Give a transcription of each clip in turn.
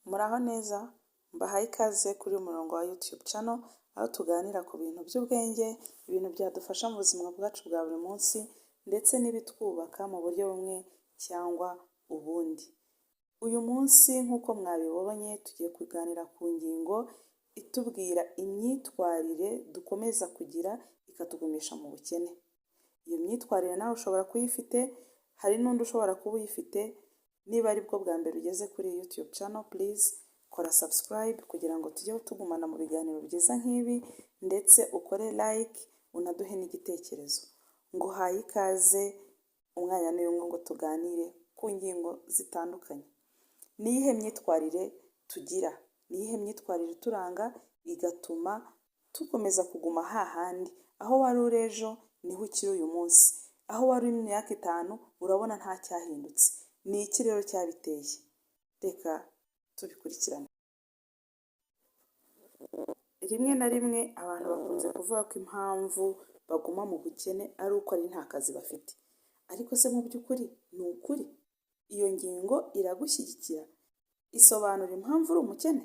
Muraho neza, mbahaye ikaze kuri uyu murongo wa YouTube channel, aho tuganira ku bintu by'ubwenge, ibintu byadufasha mu buzima bwacu bwa buri munsi ndetse n'ibitwubaka mu buryo bumwe cyangwa ubundi. Uyu munsi nk'uko mwabibonye, tugiye kuganira ku ngingo itubwira imyitwarire dukomeza kugira ikatugumisha mu bukene. Iyo myitwarire nawe ushobora kuyifite, hari n'undi ushobora kuba uyifite. Niba ari bwo bwa mbere ugeze kuri YouTube channel, please kora subscribe kugira ngo tujye tugumana mu biganiro byiza nk'ibi, ndetse ukore like, unaduhe n'igitekerezo. Nguhaye ikaze, umwanya ni umwe ngo tuganire ku ngingo zitandukanye. Ni iyihe myitwarire tugira? Ni iyihe myitwarire ituranga igatuma dukomeza kuguma hahandi? Aho wari uri ejo niho ukiri uyu munsi, aho wari uri mu myaka 5 urabona nta cyahindutse. Ni iki rero cyabiteye? Reka tubikurikirane. Rimwe na rimwe abantu bakunze kuvuga ko impamvu baguma mu bukene ari uko ari nta kazi bafite. Ariko se mu by'ukuri ni ukuri? Iyo ngingo iragushyigikira? Isobanura impamvu uri umukene?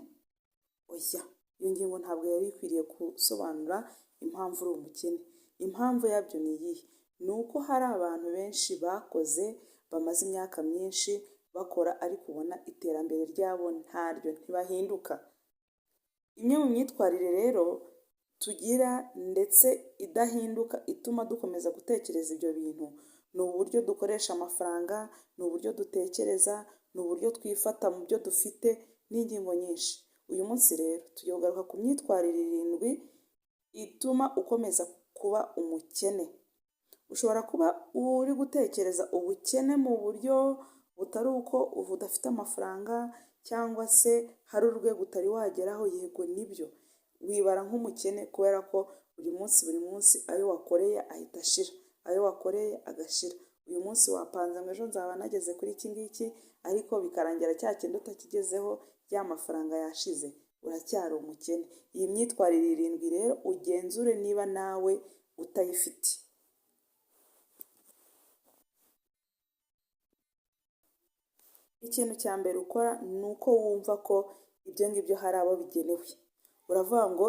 Oya, iyo ngingo ntabwo yari ikwiriye gusobanura impamvu uri umukene. Impamvu yabyo ni iyihe? Ni uko hari abantu benshi bakoze, bamaze imyaka myinshi bakora, ariko ubona iterambere ryabo ntaryo, ntibahinduka. Imwe mu myitwarire rero tugira ndetse idahinduka ituma dukomeza gutekereza ibyo bintu, ni uburyo dukoresha amafaranga, ni uburyo dutekereza, ni uburyo twifata mu byo dufite n'ingingo nyinshi. Uyu munsi rero tugiye kugaruka ku myitwarire 7 ituma ukomeza kuba umukene. Ushobora kuba uri gutekereza ubukene mu buryo butari uko udafite amafaranga cyangwa se hari urwego utari wageraho, yego nibyo, wibara nk'umukene kubera ko buri munsi buri munsi ayo wakoreye ahita ashira, ayo wakoreye agashira. Uyu munsi wapanze ngo ejo nzaba nageze kuri iki ngiki, ariko bikarangira cya kindi utakigezeho, ya mafaranga yashize, uracyari umukene. Iyi myitwarire 7 rero ugenzure niba nawe utayifite. Ikintu cya mbere ukora ni uko wumva ko ibyo ngibyo hari abo bigenewe. Uravuga ngo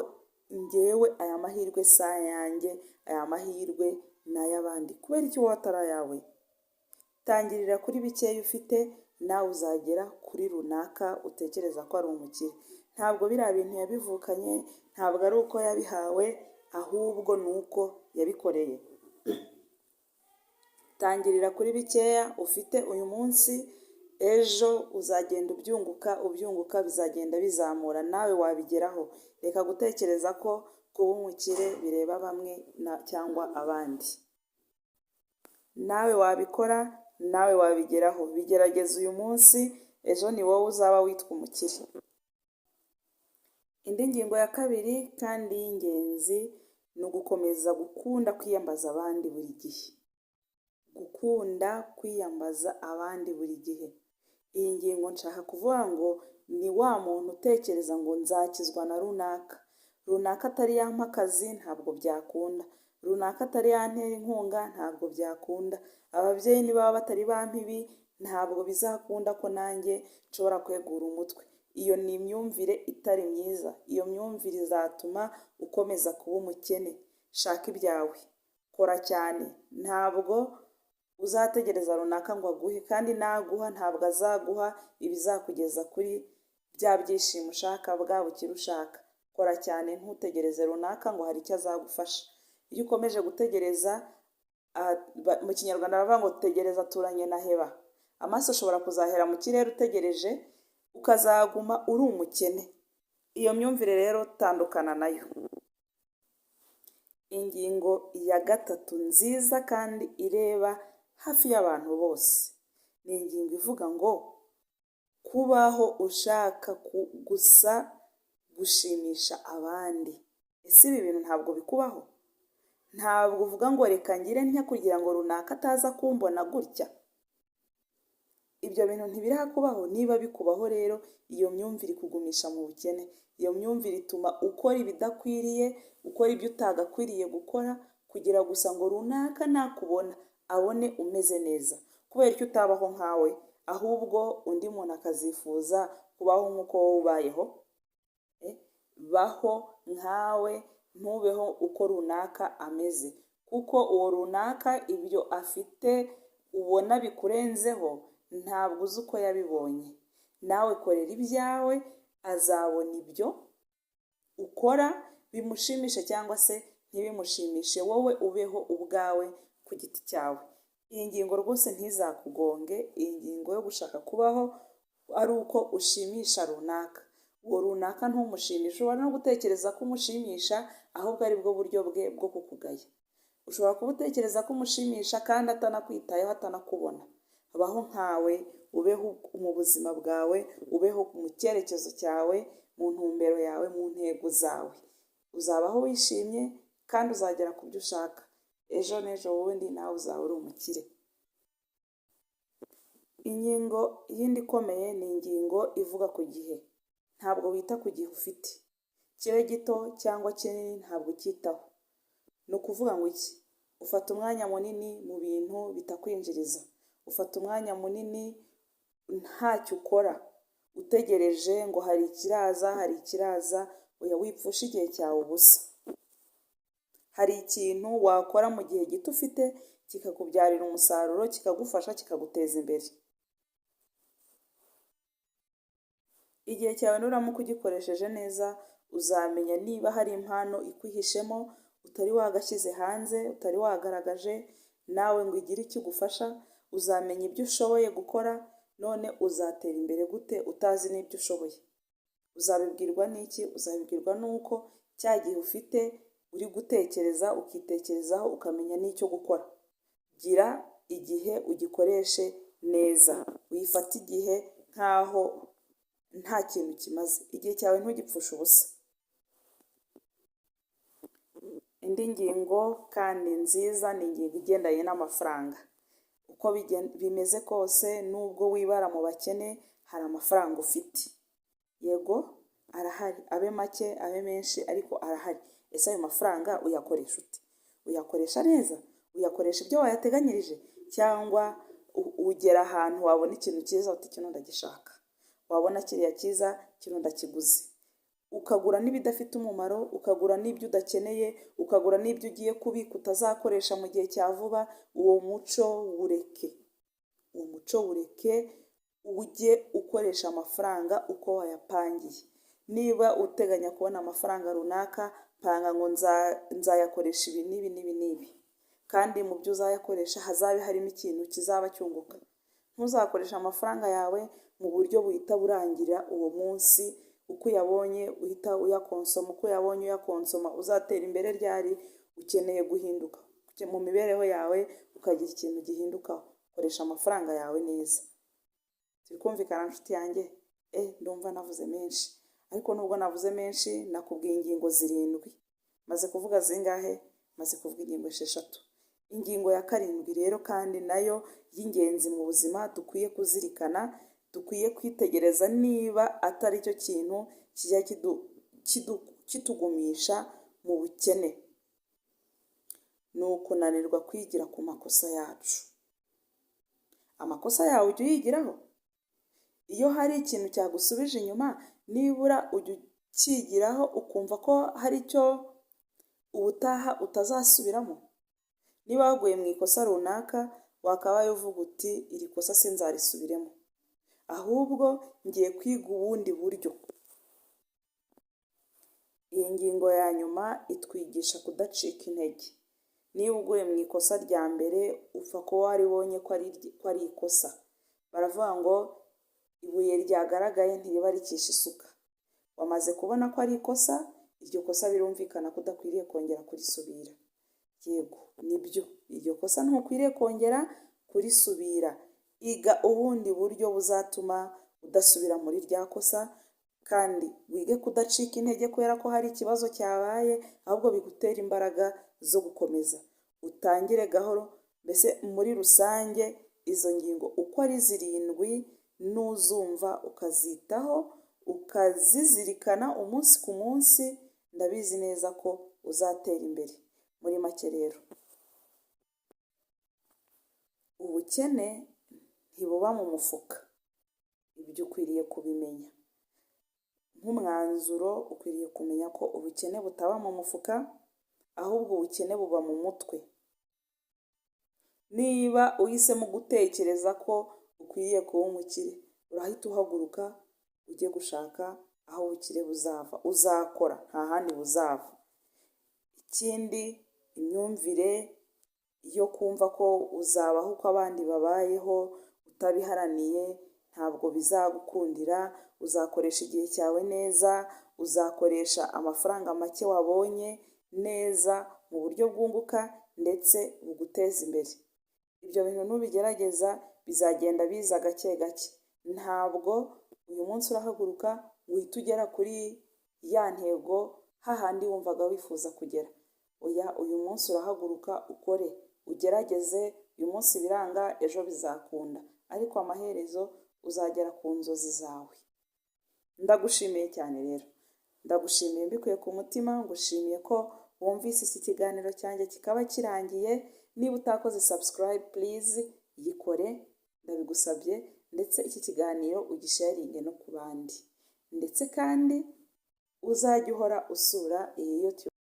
njyewe aya mahirwe si ayanjye, aya mahirwe ni ay'abandi. Kubera iki wowe atari ayawe? Tangirira kuri bikeya ufite, nawe uzagera kuri runaka utekereza ko ari umukire. Ntabwo biriya bintu yabivukanye, ntabwo ari uko yabihawe, ahubwo ni uko yabikoreye. Tangirira kuri bikeya ufite uyu munsi, ejo uzagenda ubyunguka, ubyunguka bizagenda bizamura, nawe wabigeraho. Reka gutekereza ko kuba umukire bireba bamwe cyangwa abandi. Nawe wabikora, nawe wabigeraho. Bigerageza uyu munsi, ejo ni wowe uzaba witwa umukire. Indi ngingo ya kabiri kandi y'ingenzi ni ugukomeza gukunda kwiyambaza abandi buri gihe. Gukunda kwiyambaza abandi buri gihe. Iyi ngingo nshaka kuvuga ngo ni wa muntu utekereza ngo nzakizwa na runaka. Runaka atari yampa akazi ntabwo byakunda. Runaka atari yantera inkunga ntabwo byakunda. Ababyeyi nibaba batari bampa ibi ntabwo bizakunda ko nanjye nshobora kwegura umutwe. Iyo ni imyumvire itari myiza. Iyo myumvire izatuma ukomeza kuba umukene. Shaka ibyawe, kora cyane, ntabwo uzategereza runaka ngo aguhe, kandi naguha ntabwo azaguha ibizakugeza kuri bya byishimo ushaka, bwa bukire ushaka. Kora cyane, ntutegereze runaka ngo hari icyo azagufasha. Iyo ukomeje gutegereza, mu kinyarwanda baravuga ngo tegereza aturanye na heba. Amaso ashobora kuzahera mu kirere utegereje, ukazaguma uri umukene. Iyo myumvire rero tandukana nayo. Ingingo ya gatatu nziza kandi ireba hafi y'abantu bose, ni ingingo ivuga ngo kubaho ushaka gusa gushimisha abandi. Ese ibi bintu ntabwo bikubaho? Ntabwo uvuga ngo reka ngire ntya kugira ngo runaka ataza kumbona gutya? Ibyo bintu ntibirakubaho? Niba bikubaho rero, iyo myumvire ikugumisha mu bukene. Iyo myumvire ituma ukora ibidakwiriye, ukora ibyo utagakwiriye gukora, kugira gusa ngo runaka nakubona abone umeze neza. Kubera icyo utabaho nkawe, Ahubwo undi muntu akazifuza kubaho nk'uko wowe ubayeho. Baho nkawe, ntubeho uko runaka ameze, kuko uwo runaka ibyo afite ubona bikurenzeho ntabwo uzi uko yabibonye. Nawe korera ibyawe, azabona ibyo ukora bimushimishe cyangwa se ntibimushimishe, wowe ubeho ubwawe ku giti cyawe. Iyi ngingo rwose ntizakugonge, iyi ngingo yo gushaka kubaho ari uko ushimisha runaka. Uwo runaka ntumushimishe, ushobora no gutekereza ko umushimisha ahubwo ari bwo buryo bwe bwo kukugaya. Ushobora kuba utekereza ko umushimisha kandi atanakwitayeho, atanakubona. Baho nkawe, ubeho mu buzima bwawe, ubeho mu cyerekezo cyawe, mu ntumbero yawe, mu ntego zawe. Uzabaho wishimye kandi uzagera ku byo ushaka. Ejo n'ejo bundi nawe uzaba uri umukire. Ingingo yindi ikomeye ni ingingo ivuga ku gihe. Ntabwo wita ku gihe ufite, kibe gito cyangwa kinini, ntabwo ucyitaho. Ni ukuvuga ngo iki? Ufata umwanya munini mu bintu bitakwinjiriza, ufata umwanya munini ntacyo ukora, utegereje ngo hari ikiraza, hari ikiraza. Oya, wipfusha igihe cyawe ubusa. Hari ikintu wakora mu gihe gito ufite kikakubyarira umusaruro, kikagufasha, kikaguteza imbere. Igihe cyawe nuramuka ugikoresheje neza, uzamenya niba hari impano ikwihishemo utari wagashyize hanze, utari wagaragaje nawe ngo igire icyo igufasha. Uzamenya ibyo ushoboye gukora. None uzatera imbere gute utazi n'ibyo ushoboye? Uzabibwirwa n'iki? Uzabibwirwa n'uko cya gihe ufite uri gutekereza, ukitekerezaho, ukamenya n'icyo gukora. Gira igihe ugikoreshe neza, wifate igihe nk'aho nta kintu kimaze. Igihe cyawe ntugipfushe ubusa. Indi ngingo kandi nziza ni ingingo igendanye n'amafaranga. Uko bimeze kose, nubwo wibara mu bakene, hari amafaranga ufite. Yego arahari, abe make abe menshi, ariko arahari. Ese ayo mafaranga uyakoresha ute? Uyakoresha neza? Uyakoresha ibyo wayateganyirije? Cyangwa ugera ahantu wabona ikintu cyiza uti kino ndagishaka, wabona kiriya cyiza kino ndakiguze, ukagura n'ibidafite umumaro, ukagura n'ibyo udakeneye, ukagura n'ibyo ugiye kubika utazakoresha mu gihe cya vuba. Uwo muco wureke, uwo muco wureke, ujye ukoresha amafaranga uko wayapangiye. Niba uteganya kubona amafaranga runaka, panga ngo nzayakoresha ibi n'ibi n'ibi n'ibi, kandi mu byo uzayakoresha hazabe harimo ikintu kizaba cyunguka. Ntuzakoreshe amafaranga yawe mu buryo buhita burangira uwo munsi, uko uyabonye uhita uyakonsoma, uko uyabonye uyakonsoma. Uzatera imbere ryari? Ukeneye guhinduka mu mibereho yawe, ukagira ikintu gihindukaho. Koresha amafaranga yawe neza. Turi kumvikana nshuti yanjye? Ndumva navuze menshi, ariko nubwo navuze menshi nakubwiye ingingo 7. Maze kuvuga zingahe? Maze kuvuga ingingo 6. Ingingo ya 7 rero kandi nayo y'ingenzi mu buzima dukwiye kuzirikana, dukwiye kwitegereza niba atari cyo kintu kijya kitugumisha mu bukene, ni ukunanirwa kwigira ku makosa yacu. Amakosa yawe ujya uyigiraho? Iyo hari ikintu cyagusubije inyuma, nibura ujya ukigiraho ukumva ko hari icyo ubutaha utazasubiramo? Niba waguye mu ikosa runaka, wakabaye uvuga uti iri kosa sinzarisubiremo, ahubwo ngiye kwiga ubundi buryo. Iyi ngingo ya nyuma itwigisha kudacika intege. Niba uguye mu ikosa rya mbere, upfa kuba waribonye ko ari ikosa. Baravuga ngo ibuye ryagaragaye ntiriba rikishe isuka. Wamaze kubona ko ari ikosa, iryo kosa birumvikana ko udakwiriye kongera kurisubira. Yego nibyo, iryo kosa ntukwiriye kongera kurisubira. Iga ubundi buryo buzatuma udasubira muri rya kosa, kandi wige kudacika intege kubera ko hari ikibazo cyabaye, ahubwo bigutera imbaraga zo gukomeza. Utangire gahoro, mbese muri rusange izo ngingo uko ari 7 nuzumva ukazitaho, ukazizirikana umunsi ku munsi, ndabizi neza ko uzatera imbere. Muri make rero, ubukene ntibuba mu mufuka. Ibyo ukwiriye kubimenya. Nk'umwanzuro, ukwiriye kumenya ko ubukene butaba mu mufuka, ahubwo ubukene buba mu mutwe. Niba uhisemo gutekereza ko ukwiriye kuba umukire, urahita uhaguruka ujye gushaka aho ubukire buzava. Uzakora, nta handi buzava. Ikindi, imyumvire yo kumva ko uzabaho uko abandi babayeho utabiharaniye ntabwo bizagukundira. Uzakoresha igihe cyawe neza, uzakoresha amafaranga make wabonye neza mu buryo bwunguka ndetse buguteza imbere. Ibyo bintu nubigerageza bizagenda biza gake gake. Ntabwo uyu munsi urahaguruka ngo uhite ugera kuri ya ntego, hahandi wumvaga wifuza kugera. Oya, uyu munsi urahaguruka ukore, ugerageze. Uyu munsi biranga, ejo bizakunda, ariko amaherezo uzagera ku nzozi zawe. Ndagushimiye cyane rero, ndagushimiye mbikuye ku mutima. Ngushimiye ko wumvise iki kiganiro cyanjye kikaba kirangiye. Niba utakoze subscribe, please yikore, ndabigusabye, ndetse iki kiganiro ugisharinge no ku bandi, ndetse kandi uzajya uhora usura iyi YouTube.